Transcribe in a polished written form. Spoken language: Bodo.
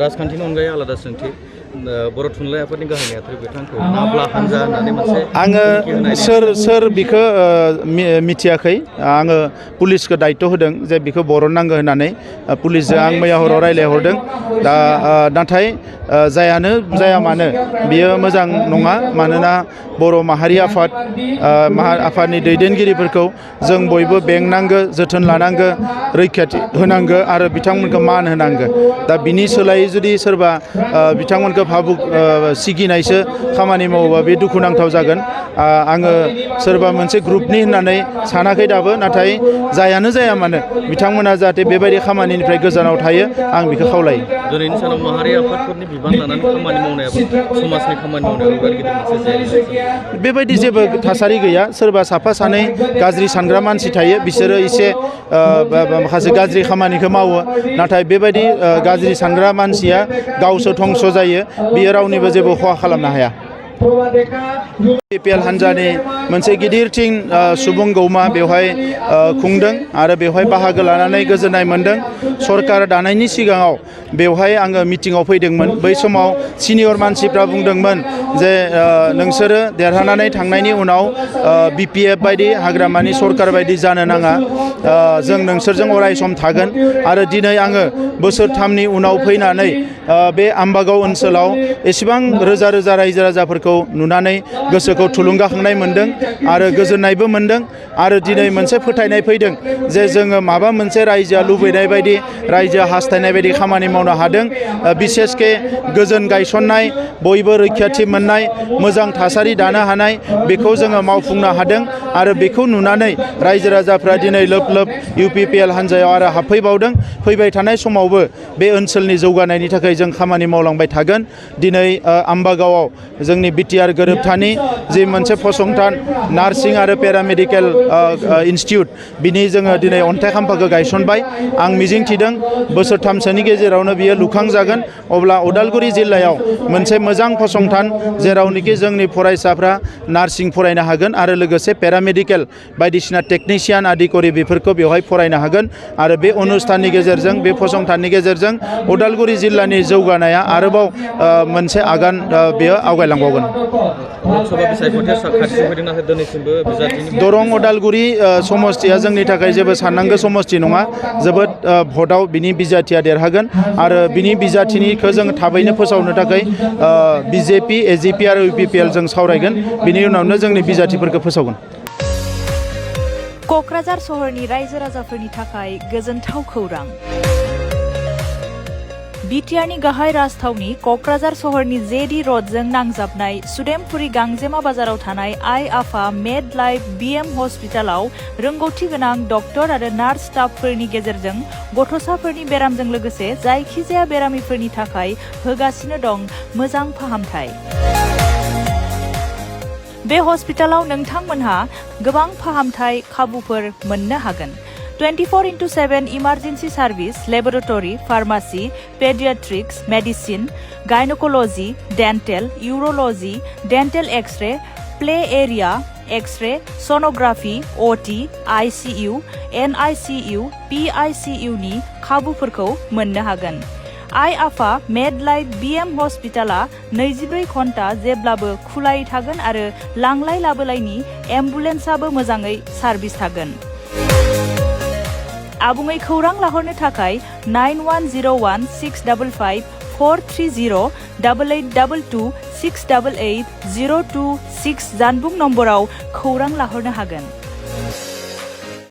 राजखान्थिनि अनगायै आलादा सोंथि बर' थुनलाइ आफादनि गाहाय नेहाथारि बिथांखौ नाब्ला हानजा होननानै मोनसे आङो सोर बिखौ मिथियाखै आङो पुलिसखौ दायित्व होदों जे बिखौ बरननांगौ होननानै पुलिसजों आं मैया हराव रायज्लायहरदों दा नाथाय जायानो जाया मानो बियो मोजां नङा मानोना बर' माहारि आफादनि दैदेनगिरिफोरखौ जों बयबो बेंनांगौ जोथोन लानांगौ रैखाथि होनांगौ आरो बिथांमोनखौ मान होनांगौ दा बिनि सोलायै जुदि सोरबा बिथांमोनखौ भाबुक सिगिनायसो खामानि मावोबा बे दुखुनांथाव जागोन आङो सोरबा मोनसे ग्रुपनि होननानै सानाखै दाबो नाथाय जायानो जाया मानो बिथांमोना जाहाथे बेबायदि खामानिनिफ्राय गोजानाव थायो आं बेखौ खावलायो दिनैनि सानाव माहारि आफादफोरनि बिबान लानानै खामानि मावनायाबो समाजनि खामानि मावनायाबो बिराद गिदिर मोनसे जेंना बेबायदि जेबो थासारि गैया सोरबा साफा सानै गाज्रि सानग्रा मानसि थायो बिसोरो एसे माखासे गाज्रि खामानिखौ मावो नाथाय बेबायदि गाज्रि सानग्रा मानसिया गावसो धंस जायो बियो रावनिबो जेबो खहा खालामनो हाया BPL हान्जानि मोनसे गिदिरथिं सुबुं गौमा बेवहाय खुंदों आरो बेवहाय बाहागो लानानै गोजोननाय मोन्दों सरकार दानायनि सिगाङाव बेवहाय आङो मिटिङाव फैदोंमोन बै समाव सिनियर मानसिफ्रा बुंदोंमोन जे नोंसोरो देरहानानै थांनायनि उनाव BPF बायदि हाग्रामानि सरकार बायदि जानो नाङा जों नोंसोरजों अराय सम थागोन आरो दिनै आङो बोसोरथामनि उनाव फैनानै बे आम्बागाव ओनसोलाव एसेबां रोजा रोजा रायजो राजाफोरखौ नुनानै गोसोखौ थुलुंगाखांनाय मोन्दों आरो गोजोननायबो मोन्दों आरो दिनै मोनसे फोथायनाय फैदों जे जोङो माबा मोनसे रायजोआ लुबैनाय बायदि रायजोआ हास्थायनाय बायदि खामानि मावनो हादों बिसेसके गोजोन गायसननाय बयबो रैखाथि मोननाय मोजां थासारि दानो हानाय बेखौ जोङो मावफुंनो हादों आरो बेखौ नुनानै रायजो राजाफ्रा दिनै लोब लोब UPPL हान्जायाव आरो हाबफैबावदों फैबाय थानाय समावबो बे ओनसोलनि जौगानायनि थाखाय जों खामानि मावलांबाय थागोन दिनै आम्बागावआव जोंनि BTR गोरोबथानि जि मोनसे फसंथान नार्सिं आरो पेरामेडिकेल इन्स्टिट्यूट बिनि जोङो दिनै अन्थाइ खाम्फाखौ गायसनबाय आं मिजिंथिदों बोसोरथामसोनि गेजेरावनो बियो लुखांजागोन अब्ला उदालगुरि जिल्लायाव मोनसे मोजां फसंथान जेरावनोखि जोंनि फरायसाफ्रा नार्सिं फरायनो हागोन आरो लोगोसे पेरामेडिकेल बायदिसिना टेकनिशियान आदिकरि बेफोरखौ बेवहाय फरायनो हागोन आरो बे अनुष्ठाननि गेजेरजों बे फसंथाननि गेजेरजों उदालगुरि जिल्लानि जौगानाया आरोबाव मोनसे आगान बेयो आवगायलांबावगोन दरं उदालगुरि समस्थिया जोंनि थाखाय जेबो साननांगौ समस्ति नङा जोबोद भटआव बिनि बिजाथिया देरहागोन आरो बिनि बिजाथिनिखौ जों थाबैनो फोसावनो थाखाय BJP AGP आरो UPPL जों सावरायगोन बिनि उनावनो जोंनि बिजाथिफोरखौ फोसावगोन क'क्राझार सहरनि रायजो राजाफोरनि थाखाय गोजोनथाव खौरां BTRनि गाहाय राजथावनि क'क्राझार सहरनि JD र'डजों नांजाबनाय सुदेमपुरि गांजेमा बाजाराव थानाय आइ आफा मेड लाइफ BM हस्पिटालाव रोंगौथि गोनां डक्टर आरो नार्स स्टाफफोरनि गेजेरजों गथ'साफोरनि बेरामजों लोगोसे जायखिजाया बेरामिफोरनि थाखाय होगासिनो दं मोजां फाहामथाय बे हस्पिटालाव नोंथांमोनहा गोबां फाहामथाय खाबुफोर मोननो हागोन 24/7 emergency service laboratory pharmacy paediatrics medicine gynaecology dental urology dental x-ray play area x-ray sonography OT ICU NICU PICU नि खाबुफोरखौ मोननो हागोन आइ आफा मेड लाइफ BM हस्पिटाला 24 घन्टा जेब्लाबो खुलायै थागोन आरो लांलाय लाबोलायनि एम्बुलेन्सआबो मोजाङै सार्भिस थागोन आबुङै खौरां लाहरनो थाखाय 9101655430 8822 688 026 जानबुं नम्बराव खौरां लाहरनो हागोन